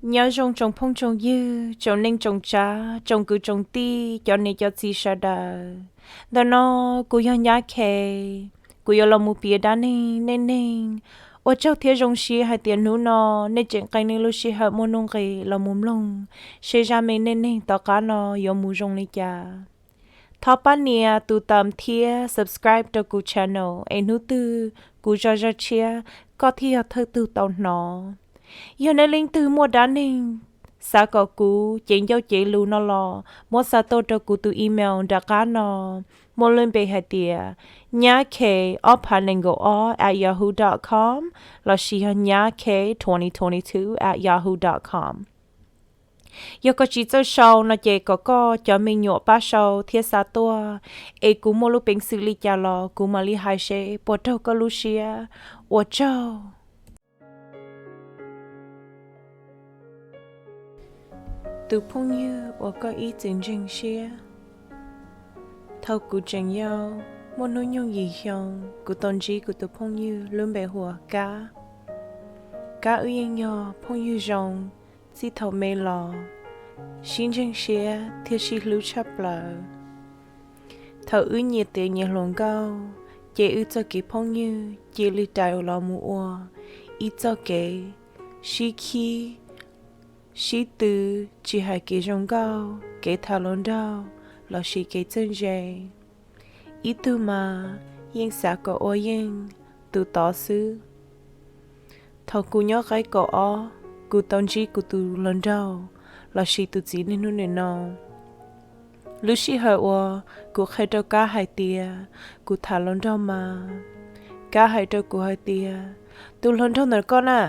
Nyob zoo tsoom phooj tsoom ywg, tsoom neej tsoom tsav, tsoom kwv tsoom tij, cov niam cov txiv sawv daws. Ntawm no kuv yog Nyab Khe, kuv yuav los mus piav dab neeg nej neeg. Ua tsaug thiab zoo siab hais tias hnub no nej tseem qee nej lub sij hawm muaj nuj nqis los mus mloog seb zaj me neej neeg tom qab no yuav mus zoo li cas. Thov pab nias tus thumbs thiab subscribe rau kuv channel es hnub twg kuv zaj zaj tshiab koj thiaj yog thawj tug tau hnov. Yog nej leej twg muaj dab neeg xav kom kuv cev ncauj cev lus no los muab xa tuaj rau kuv tus email nram qab no, muaj lub npe hais tias nyab khe ob phav nees nkaum ob at yahoo dot com lossis yog nyab khe twenty twenty two at yahoo dot com. Yog koj tsis txawj sau no ces kom koj cov me nyuam pab sau thiab xa tuaj, es kuv muaj lub peev xwm li cas los kuv mam li hais seb puas raug koj lub siab. Ua tsaug. Tus phooj ywg uas koj ib txwm ntseeg siab. Thaum kuv tseem yau, muaj hnub nyoog yim xyoo, kuv tau ntsib kuv tus phooj ywg lub npe hu ua Kab. Kab wb yeej yog phooj ywg zoo txij thaum me los, sib ntseeg siab thiab sib hlub tshaj plaws. Thaum wb nyias tiav nyias hluas nkauj, ces wb txoj kev phooj ywg cia li rais los mus ua ib txoj kev sib khib, sib tw, tsis hais kev zoo nkauj, kev tham hluas nraug lossis kev txawj ntse. Ib tug mas yeej xav kom ua yeej tus tod xwb. Thaum kuv nyob qib kaum ob, kuv tau ntsib kuv tus hluas nraug lossis tus txiv niaj hnub nim no. Lub sij hawm uas kuv qhia rau Kab hais tias kuv tham hluas nraug mas, Kab hais rau kuv hais tias, tus hluas nraug ntawm koj na,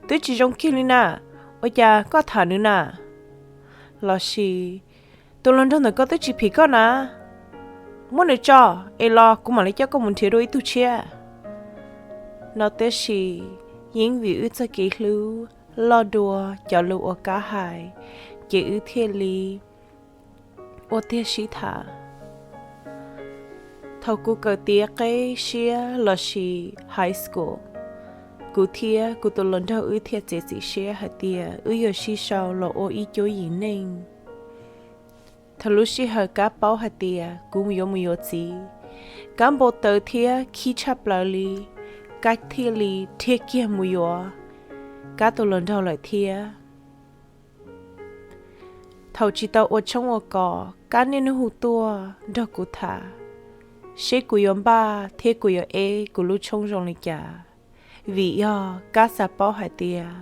twb tsis zoo kiag li na, ua cas koj tham nws na? Lossis, tus hluas nraug ntawm koj twb tsis phim koj na, muab nws tso es los kuv mam li coj koj mus nrhiav dua ib tug tshiab. No tab sis yeej vim wb txoj kev hlub loj dua cov lus uas Kab hais, ces wb thiaj li ua tiag sib tham. Thaum kuv kawm tiav qib siab lossis high school, kuv thiab kuv tus hluas nraug wb thiaj txiav txim siab hais tias wb yuav sib sau los ua ib cuab yim neej. Thaum lub sij hawm Kab paub hais tias kuv yuav mus yuav txiv, Kab npau taws thiab khib tshaj plaws li, Kab thiaj li rhiaj kiag mus yuav Kab tus hluas nraug lawm thiab. Thaum tsis tau ua tshoob ua kos, Kab niaj hnub hu tuaj nrog kuv tham, seb kuv yuav npaj thiab kuv yuav eb kuv lub tshoob zoo li cas, vim yog Kab xav paub hais tias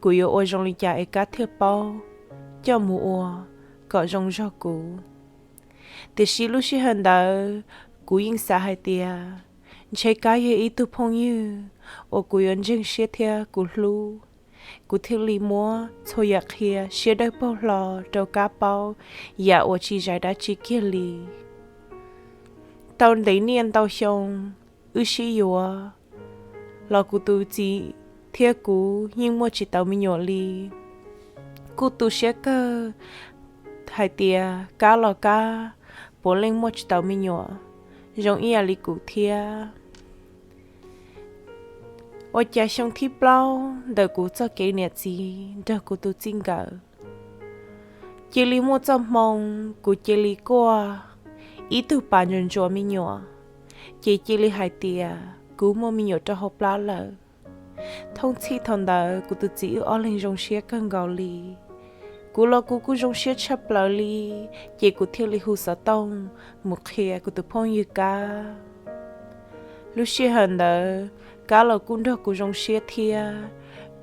kuv yuav ua zoo li cas es Kab thiaj paub coj mus ua kom zoo zog kuv. Tiam sis lub sij hawm ntawd kuv yeej xav hais tias ntshe Kab yog ib tug phooj ywg uas kuv yuav ntseeg siab thiab kuv hlub, kuv thiaj li muab txhua yam qhia siab dawb paug hlo rau Kab paub, yam uas tsis zais dab tsi kiag li. Tau ntev niaj ntau xyoo wb sib yuav los kuv tus txiv thiab kuv yeej muaj tsis tau me nyuam li. Kuj tu siab kawg hais tias Kab los Kab puav leej muaj tsis tau me nyuam zoo ib yam li kuv thiab. Ua cas xyoo thib plaub ntawm kuv txoj kev niam txiv nrog kuv tus txij nkawm, cia li muaj txoj hmoo kuv cia li kuaj ib tug pas ntsuas ntsuas me nyuam, ces cia li hais tias kuv muaj me nyuam rau hauv plab lawm. Thooj txhij thaum ntawd kuv tus txiv wb ob leeg zoo siab kawg nkaus li. Kuv los kuv kuj zoo siab tshaj plaws li, ces kuv thiaj li hu xov tooj mus qhia kuv tus phooj ywg Kab. Lub sij hawm ntawd Kab los kuj nrog kuv zoo siab thiab,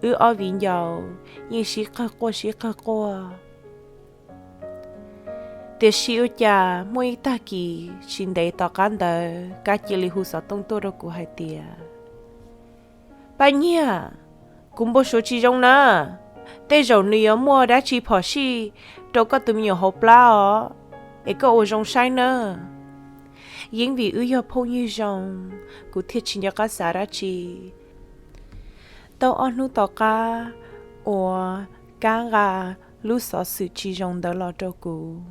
wb ob viv ncaus yeej sib qawg quaj sib qawg quaj. Tiam sis ua cas muaj ib tag kis tsis ntev tom qab ntawd Kab cia li hu xov tooj tuaj rau kuv hais tias, Paj Nyiag, kuv npau suav tsis zoo na, tej zaum nws yuav muaj dab tsi phom sij rau koj tus me nyuam hauv plab os, es koj ua zoo saib nawb. Yeej vim wb yog phooj ywg zoo, kuv thiaj tsis nco qab xav dab tsi. Tau ob hnub tom qab uas Kab nqa lub xov xwm tsis zoo ntawd los rau kuv,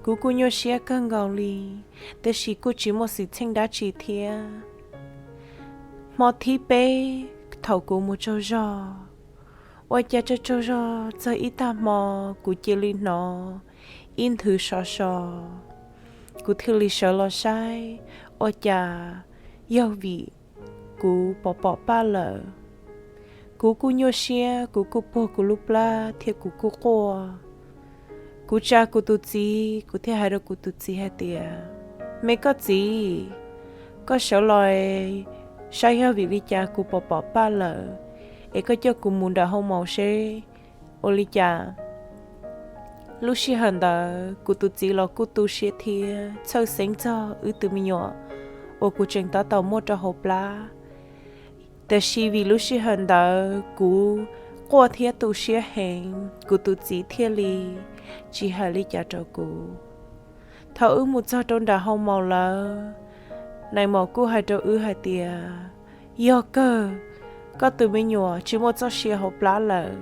kuv kuj nyuaj siab kawg nkaus li, tiam sis kuj tsis muaj xwm txheej dab tsi thiab. Hmo thib peb thaum kuv mus tsaug zog, Ua cas tsaug tsaug zog txog ib tag hmo, kuv cia li hnov ib nthwv so so. Kuv thiaj li sawv los saib, ua cas yog vim kuv pom pom paj lawm. Kuv kuj nyuaj siab, kuv kuj puag kuv lub plab thiab kuv kuj quaj. Kuv tsa kuv tus txiv, kuv thiaj hais rau kuv tus txiv hais tias, Me koj txiv, koj sawv los saib yog vim li cas kuv pom pom paj lawm, es koj coj kuv mus nram hoo maus seb ua li cas. Lub sij hawm ntawd kuv tus txiv los kuj tu siab thiab txhawj xeeb txog wb tus me nyuam uas kuv tseem tab tom muaj rau hauv plab. Tiam sis vim lub sij hawm ntawd kuv quaj thiab tu siab heev, kuv tus txiv thiaj li tsis hais li cas rau kuv. Thaum wb mus txog rau nram hoo maus lawm, nais maum kuj hais rau wb hais tias, Yog kawg, koj tus me nyuam tsis muaj txoj sia hauv plab lawm.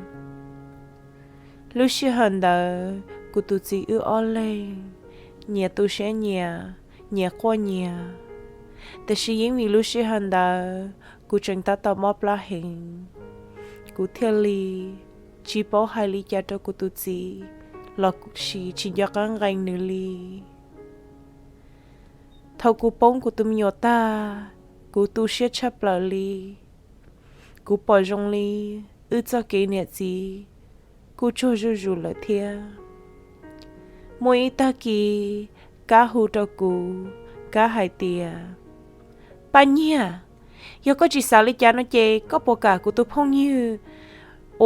Lub sij hawm ntawd kuv tus txiv wb ob leeg nyias tu siab nyias, nyias quaj nyias. Tiam sis yeej vim lub sij hawm ntawd kuv tseem tab tom mob plab heev, kuv thiaj li tsis paub hais li cas rau kuv tus txiv los sis tsis nco qab nqee nws li. Thaum kuv poob kuv tus me nyuam tag, kuv tu siab tshaj plaws li. Kuv pom zoo li wb txoj kev niam txiv kuj tsuag zuj zus lawm thiab. Muaj ib tag kis, Kab hu rau kuv, Kab hais tias, Paj Nyiag, yog koj tsis xav li cas no ces koj puas kam kuv tus phooj ywg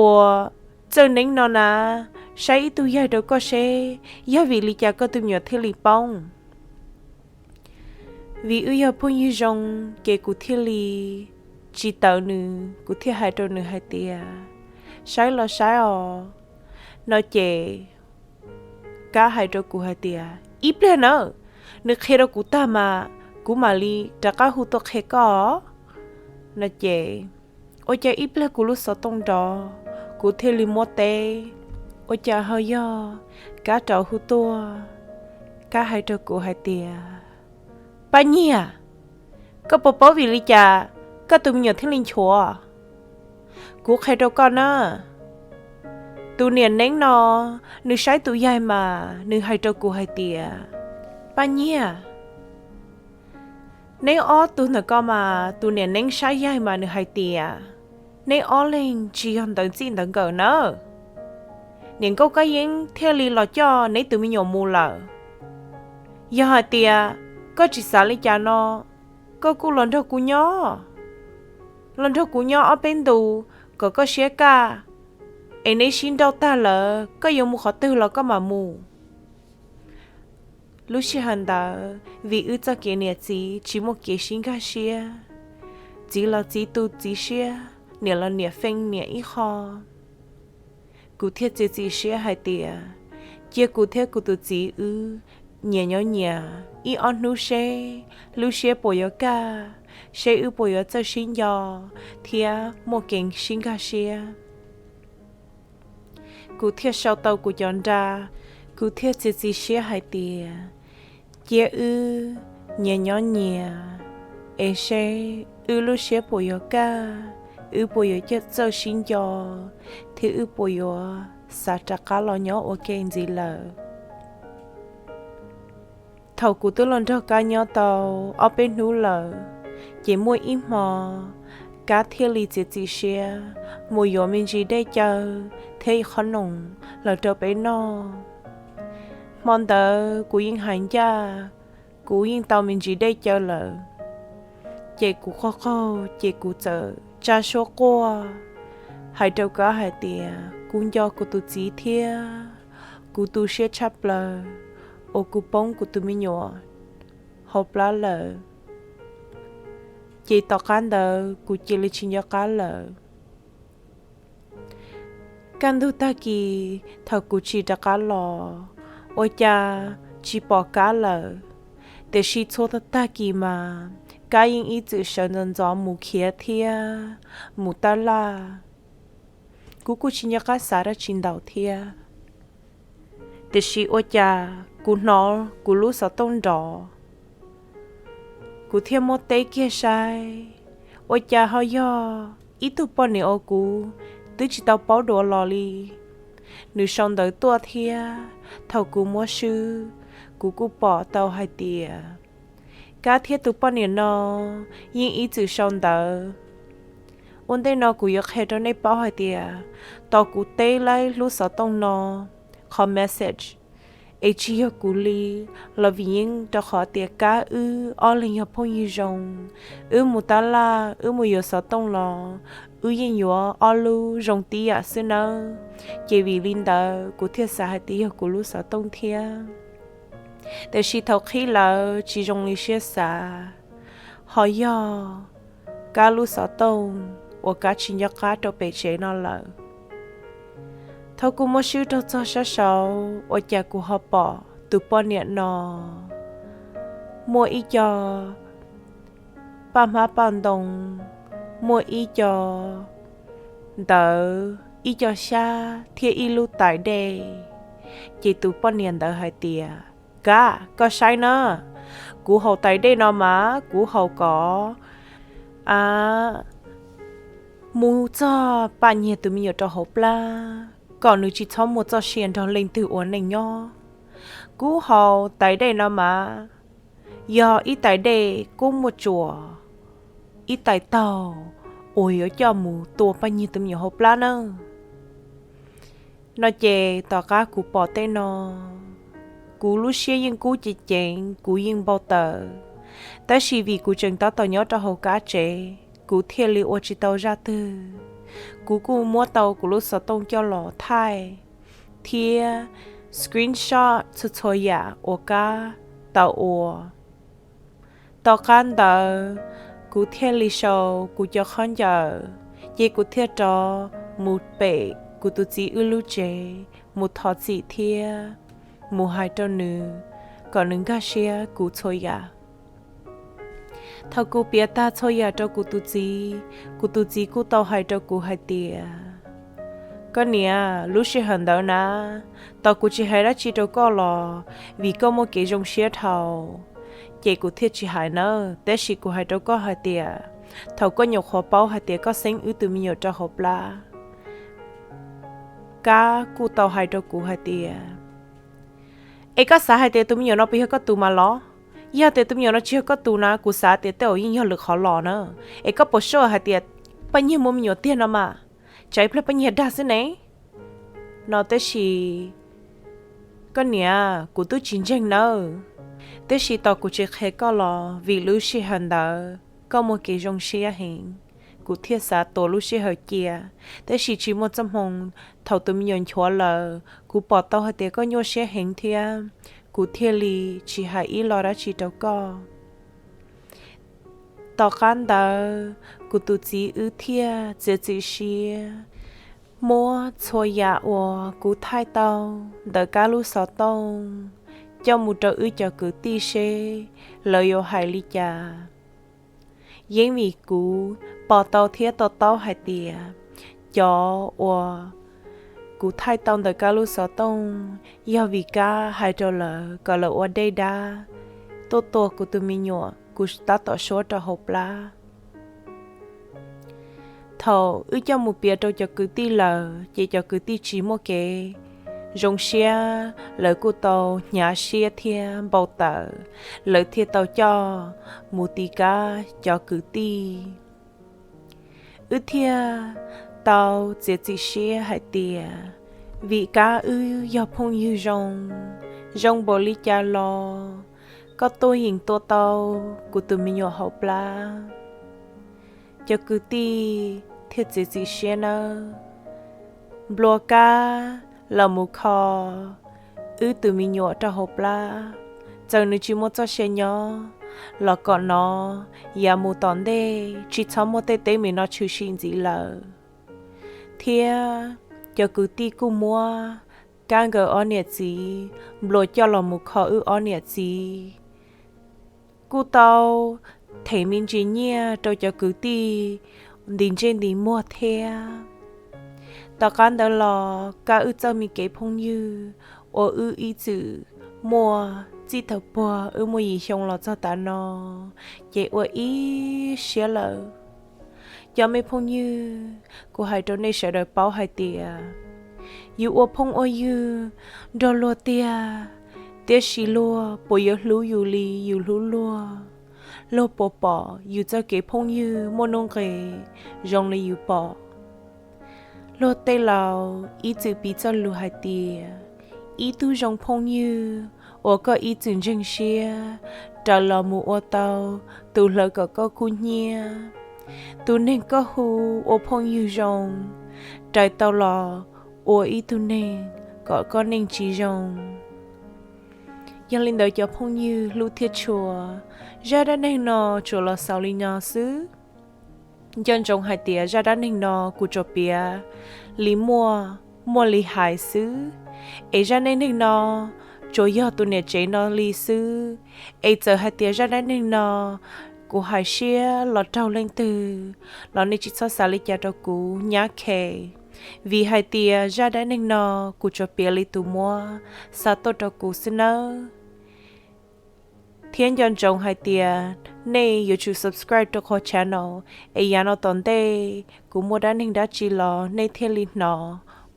uas Txawj Neeb no na, saib ib tug yaig rau koj seb yog vim li cas koj tus me nyuam thiaj li poob. Vim wb yog phooj ywg zoo ces kuv thiaj li tsis tawv nws, kuv thiaj hais rau nws hais tias, Saib los saib os, no ces Kab hais rau kuv hais tias, Ib pliag nawb, nws qhia rau kuv tag mas kuv mam li rov qab hu tuaj qhia koj, no ces ua cas ib pliag kuv lub xov tooj nrov, kuv thiaj li muab teb, ua cas ho yog Kab rov hu tuaj. Kab hais rau kuv hais tias, Paj Nyiag, koj puas paub vim li cas koj tus me nyuam thiaj li nchuav? Kuv qhia rau koj na, tus niam Neeb no, nws saib tus yaig mas nws hais rau kuv hais tias, Paj Nyiag, neb ob tug ntawm koj mas tus niam Neeb saib yaig mas nws hais tias neb ob leeg tsis yog ntawv txij ntawv nkawm nawb. Niam Nkauj Kab Yeeb thiaj li los coj neb tus me nyuam mus lawm. Yog hais tias koj tsis xav li cas no, koj kuj los nrog kuv nyob, los nrog kuv nyob ob peb ntus kom koj siab kaj, es neb sib nrauj tag lawm koj yuav mus qhov twg los koj mam mus. Lub sij hawm ntawd vim wb txoj kev niam txiv tsis muaj kev sib nkag siab, txiv los txiv tu txiv siab, niam los niam feej niam ib qho. Kuv thiaj txiav txim siab hais tias cia kuv thiab kuv tus txiv wb nyias nyob nyias ib ob hnub seb lub siab puas yuav kaj, seb wb puas yuav txawj sib nco thiab muaj kev sib nkag siab. Kuv thiaj sau tau kuv cov nra, kuv thiaj txiav txim siab hais tias cia wb nyias nyob nyias, es seb wb lub siab puas yuav kaj, wb puas yuav txawj sib nco, thiab wb puas yuav xav rov qab los nyob ua ke ntxiv lawm. Thaum kuv twb los nrog Kab nyob tau ob peb hnub lawm, ces muaj ib hmo Kab thiaj li txiav txim siab mus yuav me ntsis dej cawv thiab ib qho noom los rau peb noj. Hmo ntawd kuv yeej hais ncaj, kuv yeej tau me ntsis dej cawv lawm, ces kuv qaug qaug ces kuv txawm tsa suab quaj hais rau Kab hais tias kuv nco kuv tus txiv thiab kuv tu siab tshaj plaws uas kuv poob kuv tus me nyuam hauv plab lawm. Ces tom qab ntawd kuv cia li tsis nco qab lawm. Kaj ntug tag kis thaum kuv tsim rov qab los, ua cas tsis pom Kab lawm, tiam sis txhua tag kis mas Kab yeej ib txwm sawv ntxov ntxov mus khiav thiab mus tab laj. Kuv kuj tsis nco qab xav dab tsi ntau thiab, tiam sis ua cas kuv hnov kuv lub xov tooj nrov, kuv thiaj muab teb kiag saib, ua cas ho yog ib tug poj niam uas kuv twb tsis tau paub dua los li. Nws sau ntawv tuaj thiab thaum kuv muab swb, kuv kuj pom tau hais tias Kab thiab tus poj niam no yeej ib txwm sau ntawv. Ua ntej no kuv yuav qhia rau nej paub hais tias tos kuv teb laib lub xov tooj no qhov message es tsis yog kuv li, los vim yeej rau qhov tias Kab wb ob leeg yog phooj ywg zoo, wb mus tab laj wb mus yuav xov tooj los wb yeej yuav ob lub zoo tib yam xwb nawb. Ces vim li ntawd kuv thiaj xav hais tias yog kuv lub xov tooj thiab. Tiam sis thaum qhib lawm tsis zoo li siab xav, ho yog Kab lub xov tooj uas Kab tsis nco qab rau pem tsev no lawm. Thaum kuv muab swb rau txog sab saud ua cas kuv ho pom tus poj niam no muaj ib co paj hmab paj ntoo, muaj ib co ntawv, ib co xyab thiab ib lub tais dej. Ces tus poj niam ntawd hais tias, Kab, koj saib na, kuv haus tais dej no mas kuv haus kom a mus txog Paj Nyiag tus me nyuam rau hauv plab kom nws tsis txhob muaj txoj sia nrog leej twg ua neej nyob. Kuv haus tais dej no mas yog ib tais dej kub muaj tsuas, ib tais taug uas yuav coj mus tua Paj Nyiag tus me nyuam hauv plab nawb. No ces tom qab kuv pom tej no, kuv lub siab yeej kub ceev ceev, kuv yeej npau taws, tab sis vim kuv tseem tab tom nyob rau hauv Kab tsev, kuv thiaj li ua tsis tau zaj twg. Kuv kuj muab tau kuv lub xov tooj coj los thaij thiab screenshot txhua txhua yam uas Kab tau ua. Tom qab ntawd kuv thiaj li sau kuv cov khaub ncaws, ces kuv thiaj rov mus pem kuv tus txiv wb lub tsev mus thov txim thiab mus hais rau nws kom nws nkag siab kuv txhua yam. Thaum kuv piav tag txhua yam rau kuv tus txiv, kuv tus txiv kuj tau hais rau kuv hais tias, Koj niam, lub sij hawm ntawd na, tos kuv tsis hais dab tsi rau koj los vim koj muaj kev zoo siab dhau, ces kuv thiaj tsis hais nawb. Tab sis kuv hais rau koj hais tias thaum koj nyuam qhuav paub hais tias koj xeeb wb tus me nyuam rau hauv plab, Kab kuj tau hais rau kuv hais tias, Es koj xav hais tias tus me nyuam no puas yog koj tus mas los? Yog tias tus me nyuam no tsis yog koj tus na, kuv xav tias tej zaum yeej yog lwm qhov los na. Es koj puas sure hais tias Paj Nyiag muaj me nyuam tiag no mas? Tsam ib pliag Paj Nyiag dag xwb ne. No tab sis koj niam, kuv twb tsis ntseeg nawb. Tab sis tos kuv tsis qhia koj los vim lub sij hawm ntawd koj muaj kev zoo siab heev, kuv thiaj xav tuav lub sij hawm cia. Tab sis tsis muaj txoj hmoo, thaum tus me nyuam nchuav lawm kuv pom tau hais tias koj nyuaj siab heev thiab, kuv thiaj li tsis hais ib lo dab tsi rau koj. Tom qab ntawd kuv tus txiv wb thiaj txiav txim siab muab txhua yam uas kuv thaij tau ntawm Kab lub xov tooj coj mus rau wb cov kwv tij seb lawv yuav hais li cas. Yeeb vim kuv pom tau thiab to taub hais tias cov uas kuv thaij tau ntawm Kab lub xov tooj yog vim Kab hais rau lawv kom lawv ua dej dab tuaj tua kuv tus me nyuam kuv tab tom suab rau hauv plab. Thaum wb coj mus piav rau cov kwv tij lawm ces cov kwv tij tsis muaj kev zoo siab, lawv kuj tau hnyav siab thiab npau taws, lawv thiaj tau coj mus tiv Kab cov kwv tij. Wb thiaj tau txiav txim siab hais tias vim Kab wb yog phooj ywg zoo, zoo npaum li cas los koj tuaj yeem tua tau kuv tus me nyuam hauv plab. Cov kwv tij thiaj txiav txim siab nawb, nplua Kab los mus kho wb tus me nyuam rau hauv plab, txawm nws tsis muaj txoj sia nyob los kom nov, yav mus tom ntej tsis txhob muaj tej teeb meem no tshwm sim ntxiv lawm. Thiab cov kwv tij kuj muab Kab nkawd ob niam txiv nplua coj los mus kho wb ob niam txiv, kuj tau them me ntsis nyiaj rau cov kwv tij nti ntsej nti muag thiab. Tom qab ntawd los Kab wb txoj me kev phooj ywg uas wb ib txwm muaj txij thaum puag wb muaj yim xyoo los txog tav no ces ua ib siab lawm. Cov me phooj ywg, kuv hais rau nej sawv daws paub hais tias yus ua phooj ua ywg nrog luag tiag, tiam sis luag puas yuav hlub yus li yus hlub luag? Luag puas pom yus txoj kev phooj ywg muaj nuj nqis zoo li yus pom? Luag tej laus ib txwm piv txoj lus hais tias, ib tug zoo phooj ywg uas koj ib txwm ntseeg siab raws los mus ua tau tus hlawv kom koj kub hnyiab. Tus neeg koj hu ua phooj ywg zoo raws tau los ua ib tug neeg kom koj neej tsis zoo. Yog li ntawd cov phooj ywg hlub thiab tshua, zaj dab neeg no tsuas los xaus li no xwb. Nco ntsoov hais tias zaj dab neeg no kuv tsuas piav li muaj, muaj li hais xwb, es zaj dab neeg no tsuas yog tus niam tsev no li xwb. Es txawm hais tias zaj dab neeg no kuv hais siab los raug leej twg los nej tsis txhob xav li cas rau kuv nyab khe, vim hais tias zaj dab neeg no kuv tsuas piav li tus muab xa tuaj rau kuv xwb nawb. Thiab nco ntsoov hais tias nej yuav tsum subscribe rau qhov channel, es yav no tom ntej kuv muaj dab neeg dab tsi los nej thiaj li hnov.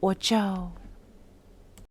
Ua tsaug.